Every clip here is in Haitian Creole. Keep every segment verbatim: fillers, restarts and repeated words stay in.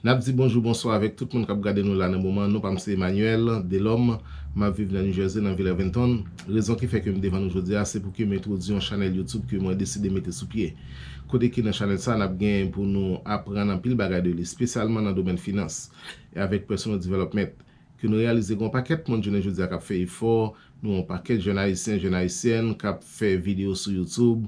N ap di bonjou, bonswa avèk tout moun k ap gade nou la nan moman. Non pa m se Emmanuel Delhomme. M ap viv nan New Jersey, nan vil Irvington. Rezon ki fè ke m devan nou jodi a, se pou ke m entwodui yon chanèl YouTube ke mwen deside mete sou pye. Kote ke nan chanèl sa, n ap gen pou nou aprann anpil bagay de li, espesyalman nan domèn finans e avèk personal development. Ke nou reyalize gen yon pakèt moun jounen jodi a k ap fè efò, nou yon pakèt jèn ayisyen, jèn ayisyèn k ap fè videyo sou YouTube.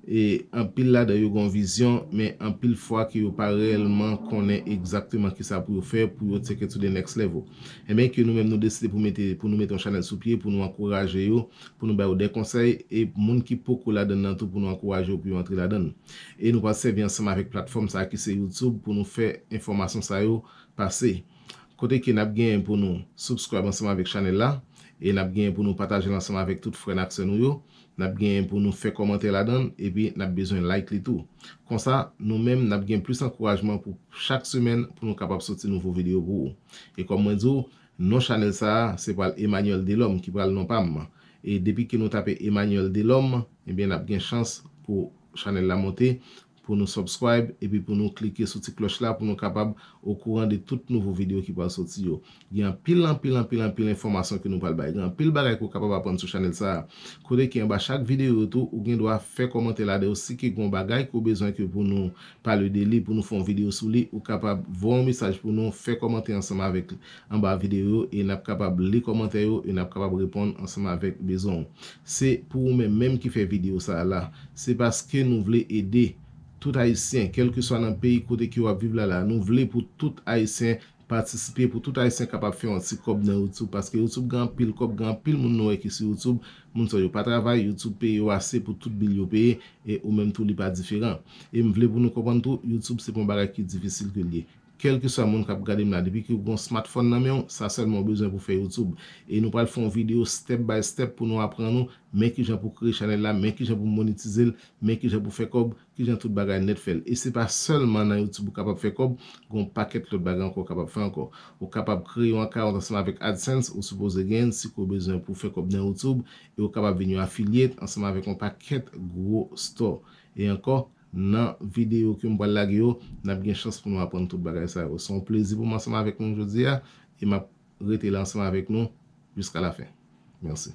E anpil ladan yo gen yon vizyon, men anpil fwa ke yo pa reyèlman konnen egzakteman kisa pou yo fè pou yo take it to the next level. Enben ke nou menm nou deside pou mete, pou nou mete yon chanèl sou pye, pou nou ankouraje yo, pou nou ba yo de konsèy, e moun ki poko ladan nan tou, pou nou ankouraje yo pou yo antre ladan. E nou pral sèvi ansanm avèk platfòm sa a ki se YouTube pou nou fè enfòmasyon sa yo pase. Kote ke n ap genyen pou nou subscribe ansanm avèk chanèl la, e n ap genyen pou nou pataje l ansanm avèk tout frè n ak sè nou yo. N ap genyen pou nou fè kòmantè ladan l, epi n ap bezwen like li tou. Konsa, nou menm, n ap gen plis ankourajman pou chak semèn pou nou kapab soti nouvo videyo pou ou. E kòm mwen di w, non chanèl sa a, se pral Emmanuel Delhomme ki pral non pa m. E depi ke nou tape Emmanuel Delhomme, ebyen, n ap gen chans pou chanèl la monte, pou nou subscribe, epi pou nou klike sou ti klòch la, pou nou kapab okouran de tout nouvo videyo ki pral soti yo. Gen anpil, anpil, anpil, anpil enfòmasyon ke nou pral bay. Gen anpil bagay ke w kapab aprann sou chanèl sa a. Kote ke anba chak videyo yo tou, ou gen dwa fè kòmantè ladan yo. Si ke gen yon bagay ke w bezwen ke pou nou pale de li, pou nou fè yon videyo sou li, ou kapab voye yon mesaj pou nou, fè kòmantè ansanm avèk anba videyo yo, e n ap kapab li kòmantè yo, e n ap kapab reponn ansanm avèk bezwen w. Se pou ou menm menm ki fè videyo sa a la. Se paske nou vle ede tout Ayisyen, kèlkeswa nan peyi kote ke w ap viv la la. Nou vle pou tout Ayisyen patisipe, pou tout Ayisyen kapab fè yon ti kòb nan YouTube, paske YouTube gen anpil kòb, gen anpil moun nou wè ki sou YouTube, moun sa yo pa travay, YouTube peye yo ase pou tout bil yo peye, e ou menm tou li pa diferan. E m vle pou nou konprann tou, YouTube se pa yon bagay ki difisil ke l ye. Kèlkeswa moun k ap gade m la, depi ke w gen yon smartphone nan men w, sa sèlman w bezwen pou fè YouTube. E nou pral fè yon videyo step by step pou nou aprann ou men kijan pou kreye chanèl la, men kijan pou monetize l, men kijan pou fè kòb, kijan tout bagay nèt fè l. E se pa sèlman nan YouTube ou kapab fè kòb, gen yon pakèt lòt bagay ankò ou kapab fè ankò. Ou kapab kreye yon account ansanm avèk AdSense, ou sipoze genyen l, si ke w bezwen pou fè kòb nan YouTube, e ou kapab vin yon affiliate ansanm avèk yon pakèt gwo store. E ankò, nan videyo ke m pral lage yo, n ap gen chans pou nou aprann tout bagay sa yo. Se yon plezi pou m ansanm avèk nou jodi a, e m ap rete la ansanm avèk nou jiska lafen. Mèsi.